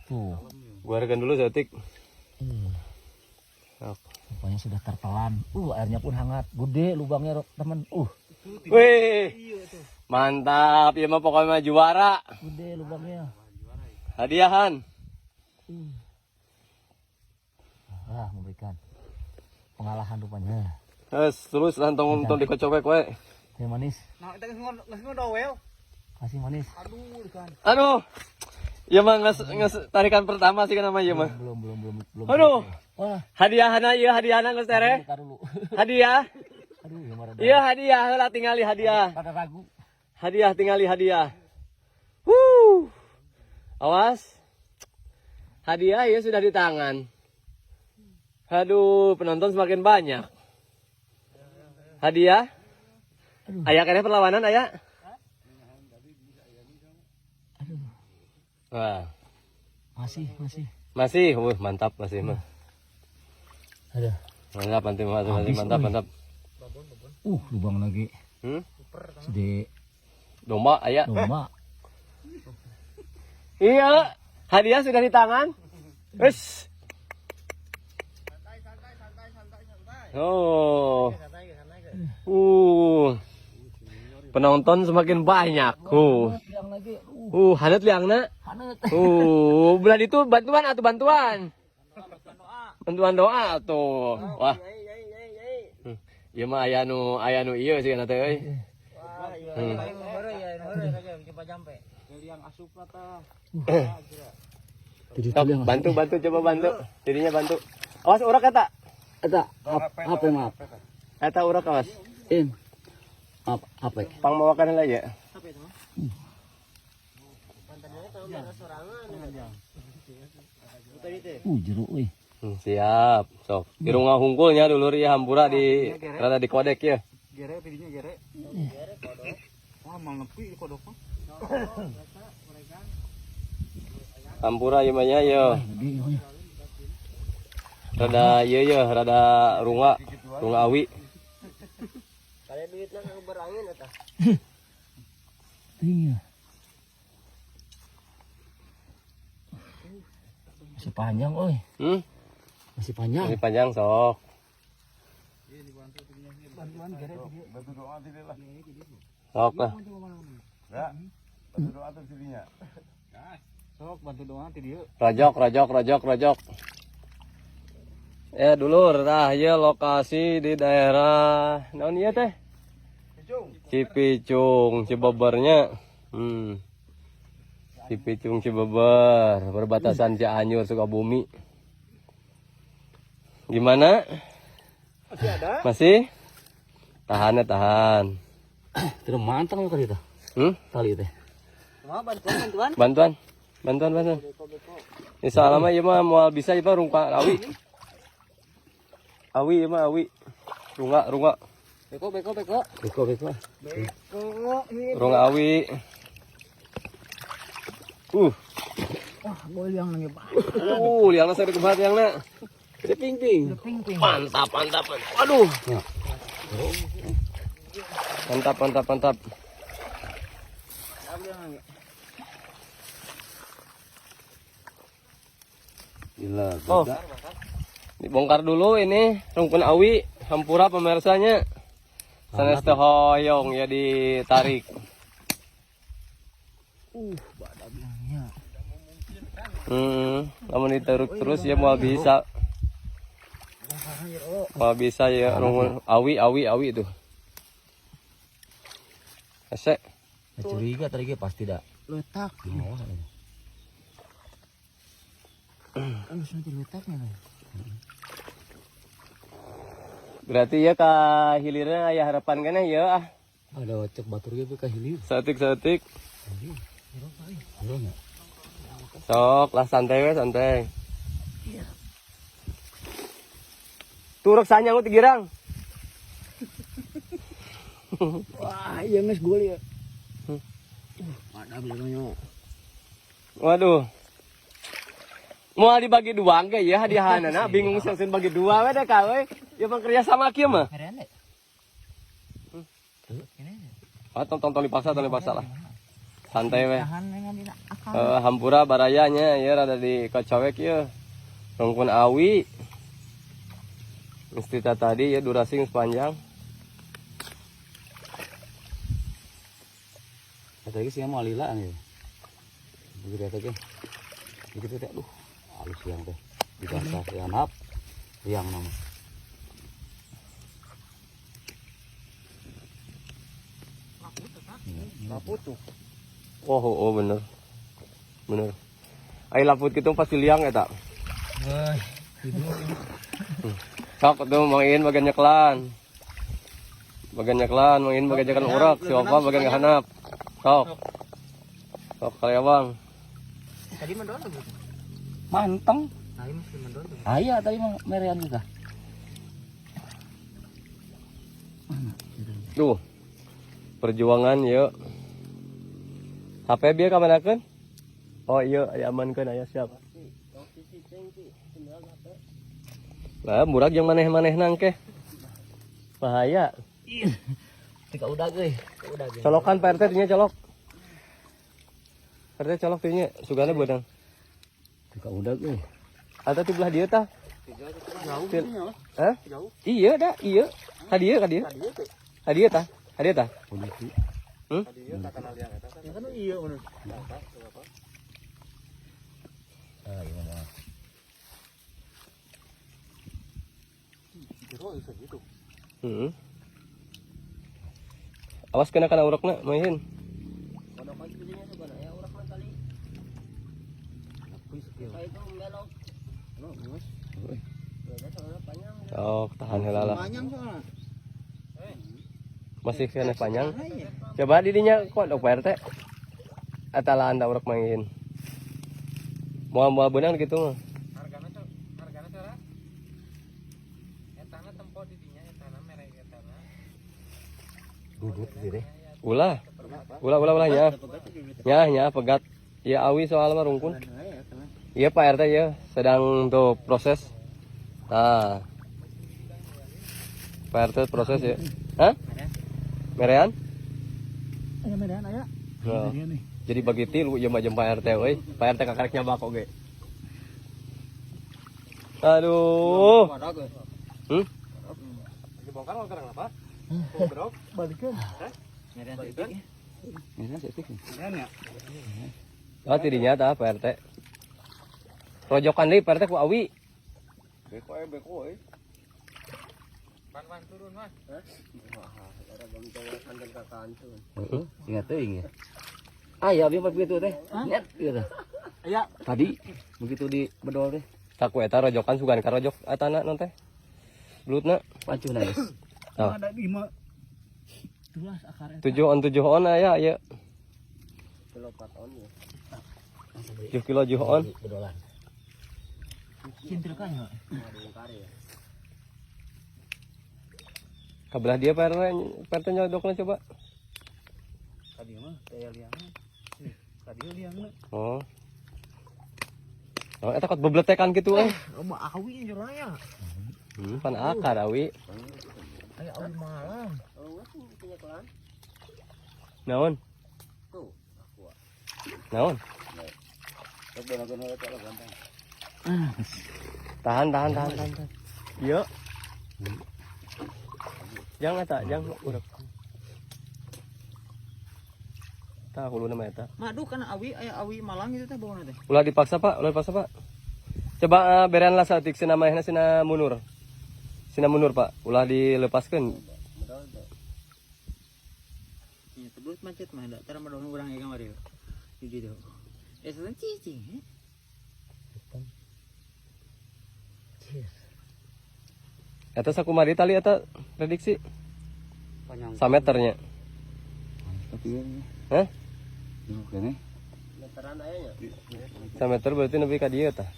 Tuh. Guarkan dulu saeutik. Sok. Rupanya sudah tertelan. Airnya pun hangat. Gede lubangnya, teman. Wih. Mantap, ieu mah pokoknya mah juara. Gede lubangnya. Hadiahan. Ah, memberikan pengalahan rupanya. Terus terus lah tong tong dikocok we. Yang manis. Nah, kita geus ngodowel. Kasih manis. Aduh, ikan. Aduh. Ieu mah geus geus tarikan pertama sih kan nama ieu mah. Belum, belum, belum, belum. Aduh. Wah, Hadiahana ieu hadiahna geus tereh. taruh dulu. Hadiah. Aduh, yang marah. Iya hadiah heula tingali hadiah. Pada ragu. Hadiah tingali hadiah. Wuh. Awas. Hadiah ya sudah di tangan. Aduh, penonton semakin banyak. Hadiah. Aya keneh perlawanan aya. Aduh, Wah, masih, masih. masih, mantap masih mah. Ada. Mantap, mantap, mantap, Habis, mantap, oi. mantap. Lubang lagi. Sudah Domba aya. domba. Iya, hadiah sudah di tangan. Wes. Oh. Penonton semakin banyak. Liang lagi. Hanet liangna. Hanet. Bulan itu bantuan atau bantuan? Bantuan doa tuh. Wah. Ieu mah aya nu ieu sih teh euy. Yang asup tah. Jadi Sok, bantu bantu coba bantu. Jadinya bantu. Awas urak eta. Eta, HP maaf. Eta urak awas. In. Maaf, HP. Pangmawakan heula ya. Jeruk euy. Siap, sok. Irunga hungkulnya dulur ya hampura di rada di kodek ya. Gere pidinya gere. Wah, mal nepi kodok mah. Hampura ieu mah nya ye. Gede euy. Rada ieu ye, rada runga, runga awi. Tinggi. Masih panjang, oi. Masih panjang. Ini panjang sok. Bantu doa tidak lah. Sok lah. Ya. Bantu doa tuh dirinya. Sok bantu doa ti dieu. Rojok, rojok, rojok, rojok. Ya dulur, tah ieu lokasi di daerah naon ieu teh? Cipicung, Cibebernya. Cipicung Cibeber, perbatasan Cianjur Sukabumi. Gimana? Masih ada? Masih? Tahan ya, tahan. Tidak mantang lo kali itu. Tali teh. Cuma bantuan bantuan. Bantuan. Bantuan, bantuan. Ini soalnya mah ieu mah moal bisa ieu mah rungka awi. Awi ieu mah awi. Rungga, rungga. Beko beko beko. Beko, beko. Beko. Rungga awi. Wah, gue liang lagi, Pak. Liangna sakit banget liangna. Gede ping-ping. Ping ping. Mantap, mantap, mantap. Waduh. Ya. Mantap, mantap, mantap. Gila, Oh. Dibongkar dulu ini rungkun awi hampura pemirsanya. Sanes teu hoyong ya ditarik. Badagnya. Namun ditarik terus ya mau bisa. Mau bisa ya rungkun awi awi awi itu. Esek. Curiga tadi pasti dah. Letak. Wah, ini. Harus nanti letaknya. Berarti ya ka hilirnya aya harapan kana ya ah. Ada cek batur gitu ke hilir. Saeutik-saeutik. Jero nya. Sok lah santai we santai. Turek sanyang ti girang. Wah, iya geus gua ya. Ada bilangnya. Waduh. Mau dibagi dua engke ya hadiahanana bingung sih bagi dua we deh ka we. Ya mah kerja sama kieu mah. Ah, tong tong tong dipaksa, tong dipaksa lah. Santai weh. Tahan dengan dina akal. Hampura barayanya ya rada di kacawek ya. Rungkun awi. Mesti tadi ya durasi geus panjang. Kata lagi sih mau lila nih. Begitu eta ge. Begitu teh aduh, halus yang teh. Dibasah yang hap. Yang nama. Laput tuh. Oh, bener. Bener. Ai laput kitu pasti liang eta. Wah, Sok tuh Mang Iin bagian nyeklan. Bagian nyeklan, Mang Iin bagian nyekan urak, si Opa bagian ngehanap. Sok. Sok kali abang. tadi mendon gitu. Manteng. Nah, ini mesti mendon tuh. Aya tadi mah merean juga. Duh. Perjuangan yuk. HP bieu kamanakeun? Oh iya, aya amankeun aya siap. Lah, murag yang maneh-maneh nangke. Bahaya. Tika udah euy. Udah gitu. Colokan Pak RT nya colok. Pak RT colok nya, sugana beunang. Tika udah euy. Atau di belah dia tah? Jauh Til- ini lah. Hah? Jauh. Iya dah, iya. Hadiah, hadiah. Tadi itu. Hadiah tah? Hadiah tah? Polisi. Hmm? Ya kan iya bener. Ah, iya mah. Jero bisa gitu. Hmm. Awas kena kana urekna, maihin. Oh, tahan heula lah. Panjang soalnya. Masih kena panjang. Coba didinya kok dok Pak RT. Atala anda urek main. Moal moal beunang gitu mah. Hargana tuh, hargana tuh etana tempo di dinya etana merek etana. Duduk sih deh. Ulah. Ulah ulah ulah nya. Nya nya pegat. Ya awi soal mah rungkun. Iya Pak RT ya, sedang tuh proses. Nah. Pak RT proses ya. Hah? Merean? Aya medan aya. Nah. Jadi bagi tilu ieu mah jeung Pak RT euy. Pak RT kakarek nyabak oge. Aduh. Hmm? Dibongkar mau kerang apa? Balikeun. Ini kan sih. Medan ya. Oh, tidinya tah Pak RT. Rojokan deui Pak RT ku awi. Beko beko eh. Wan wan turun wan. Heeh, ingat teuing ya. Ah ya, biar begitu teh. Nyet gitu. Aya. Tadi begitu di bedol teh, Tak ku eta rojokan sugan ka rojok etana non teh. Belutna. pancuna geus. Oh. Ada lima. Tulas akar eta. 7 on 7 on aya ieu. 7 kilo 7 on. Bedolan. Cintilkan ya. Kabelah dia Pak RT, Pak RT nyodokna coba. Tadi mah daya liangna. Tadi liangna. Oh. Oh, eta kot bebletekan kitu euy. Oh, mah awi jerona ya. Pan akar awi. Aya awi malam. Naon? Naon? Tahan, tahan, tahan, tahan. tahan. Iya. Jangan eta, jangan urek. Tah huluna mah eta. Madu kan awi aya awi malang itu teh bawana teh. Ulah dipaksa, Pak. Ulah dipaksa, Pak. Coba berean lah saeutik sina manehna sina munur. Sina munur, Pak. Ulah dilepaskeun. Iya, tebelut macet mah da tara madon urang ieu kamari. Di ditu. Eh, setan cicing. Eh. Eta sakumaha tali eta prediksi Panjang. sameternya. Tapi ini. Hah? Ini kene. Sameter berarti nepi ka dieu tah.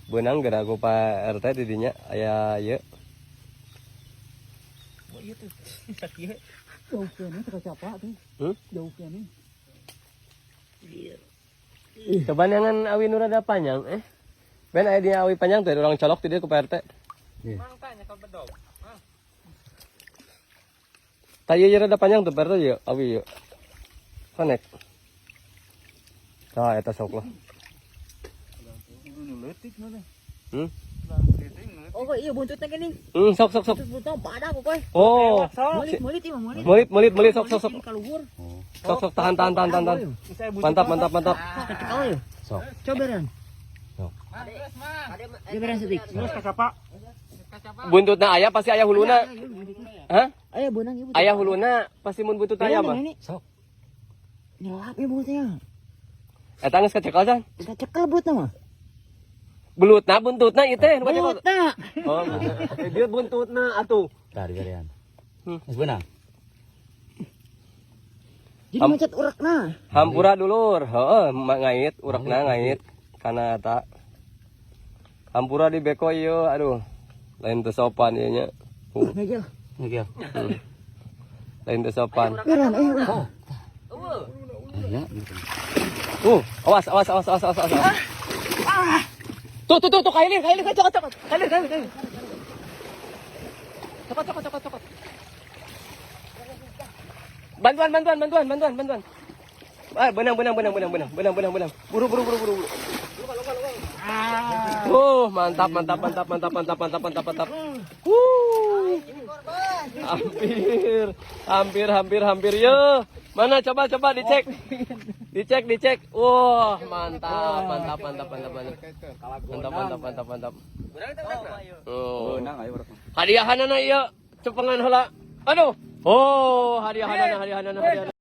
Beunang geura ku Pak RT di dinya aya ieu. Oh, iya tuh. Sakieu. Jauh kene teh kacapa tuh. Hmm? Jauh kene. Coba neangan awi nu rada panjang eh. Ben aya di awi panjang tuh orang colok ti dieu ku Pak RT. Mang tanya ke bedog. Tah ieu rada panjang tuh Pak RT ieu awi ieu. Konek. Tah eta sok lah. Oh, kok iya buntutnya gini. Sok sok sok. Buntutnya badak pokoknya. Oh. Melit, melit iya, melit. Melit melit melit sok sok sok. Ini kaluhur. Sok sok tahan tahan tahan tahan tahan. Mantap mantap mantap. Kecekal ya. Sok. Coba Ran. Sok. Coba Ran setik. Buntutna aya pasti aya huluna. Hah? Ayo bonang ibu. Aya huluna pasti mun buntut aya mah. Ini Sok. nyelap ya buntutnya. Eta geus kecekel can. Kita cekel buntutnya mah. Belutna buntutna ieu teh nu kecekel. Buntutna. Oh, dia buntutna atuh. Tah diberian. Geus beunang. Jadi macet urekna. Hampura dulur, heeh, ngait urekna ngait kana eta. Hampura di beko ieu, aduh. Lain teu sopan ieu nya. Ngegel. Ngegel. Lain teu sopan. Ran, ayo. Ran. Aya. Awas awas awas awas awas awas. Tuh tuh tuh tuh kailir kailir cokot cokot. Kailir kailir kailir. Cokot cokot cokot cokot. Bantuan bantuan bantuan bantuan bantuan. Ah, benang benang benang benang benang benang benang benang. Buru buru buru buru buru. Oh, mantap mantap mantap mantap mantap mantap mantap mantap. Wuh. Hampir, hampir, hampir, hampir. Yo, mana coba coba dicek. Dicek, dicek. Wah, mantap, mantap, mantap, mantap, mantap. Mantap, mantap, mantap, mantap. Oh. Beunang aya urang. Hadiahanana ieu cepengan heula. Aduh. Oh, hadiahanana, hadiahanana, hadiahanana.